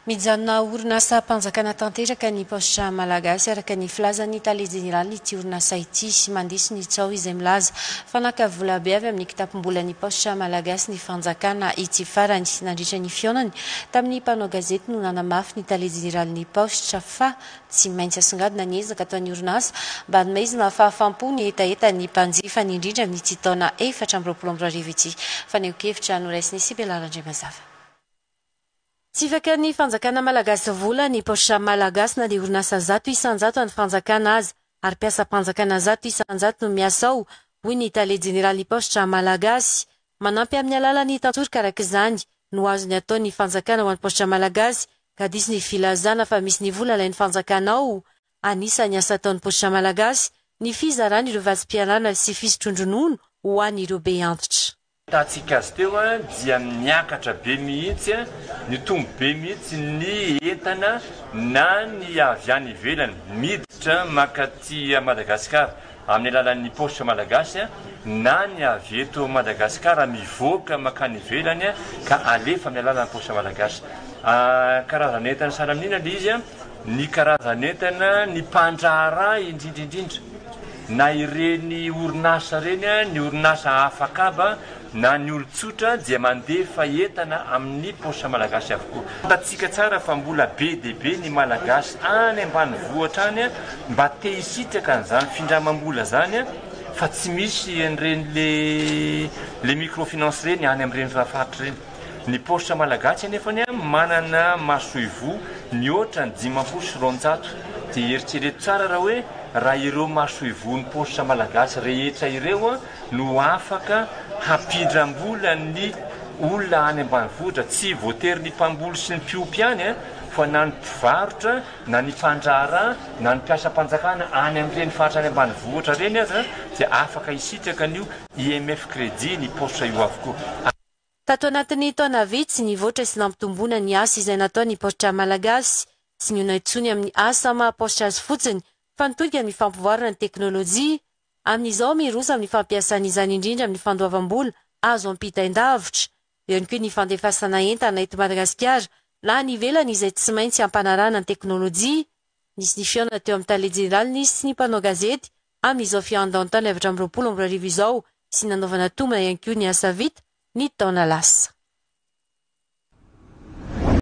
Mijanona ho orinasam-panjakana tanteraka ny Paositra Malagasy, araka ny filazan'ny tale jeneralin'ity orinasa ity. Mandiso ny tsaho izay milaza fa naka volabe avy amin'ny kitapom-bolan'ny Paositra Malagasy ny fanjakana ity farany. Nandritra ny fihaonany tamin'ny mpanao gazety no nanamafy ny tale jeneralin'ny Paositra fa tsy maintsy asongadina ny ezaka ataon'ny orinasa mba hanomezana fahafaham-po ny hetahetan'ny mpanjifany, indrindra amin'ity taona 2024 ity. Fanehoan-kevitra noraisin'i Sibella Randriamazava. Tsy fakan'ny fanjakana malagasy vola ny paositra malagasy na dia orinasa 100% an'ny fanjakana aza ary mpiasam-panjakana 100% no miasa ao, hoy ny tale jeneralin'ny paositra malagasy. Manampy amin'ny alalan'ny tantsoroka araka izany no azony atao ny fanjakana ho an'ny paositra malagasy ka diso ny filazana fa misy ny vola alain'ny fanjakana ao. Anisan'ny asa ataon'ny paositra malagasy ny fizarana ireo vatsim-pianarana sy fisotroan-dronono ho an'ireo be antitra. Hitantsika azy teo dia niakatra be mihitsy, nitombo be mihitsy ny entana na ny avy any ivelany miditra mankaty Madagasikara amin'ny alalan'ny paositra malagasy na ny avy eto Madagasikara mivoaka mankany ivelany ka alefa amin'ny alalan'ny paositra malagasy. Karazan'entana sahala amin'inona ilay izy? Ny karazan'entana ny mpandraharaha indrindra indrindra na ireny orinasa ireny, ny orinasa afakaba na ny olon-tsotra dia mandefa entana amin'ny paositra malagasy avokoa. Fantatsika tsara fa mbola be dia be ny Malagasy any ambanivohitra any mba te hisitraka an'izany findramam-bola izany fa tsy misy an'ireny le le microfinance ireny any amin'ireny faritra ireny. Ny paositra malagasy anefany manana masoivoho mihoatra ny 250 dia eritrereto tsara raha hoe raha ireo masoivohon'ny paositra malagasy rehetra ireo no afaka hampindram-bola ny olona any ambanivohitra, tsy voatery ny mpamboly sy ny mpiompy ihany fa na ny mpivarotra na ny mpandraharaha na ny mpiasam-panjakana any amin'ireny faritra any ambanivohitra ireny aza dia afaka hisitraka an'io IMF crédit ny paositra io avokoa. Tato anatin'ny taona vitsy, nivoatra sy nampitomboana ny asa izay nataon'ny Paositra Malagasy. Tsy niona intsony amin'ny asa maha paositra azy fotsiny, fa nitodika amin'ny fampivoarana ny teknolojia. Amin'izao, miroso amin'ny fampiasana izany indrindra amin'ny fandoavam-bola azo ampitain-davitra. Eo ihany koa ny fandefasana entana eto Madagasikara na any ivelany izay tsy maintsy ampanarahana ny teknolojia. Nisy ny fihaonana teo amin'ny tale jeneraliny sy ny mpanao gazety amin'izao fihaondaon-taona 2024 izao sy nanaovana tombana ihany koa ny asa vita ny taona lasa.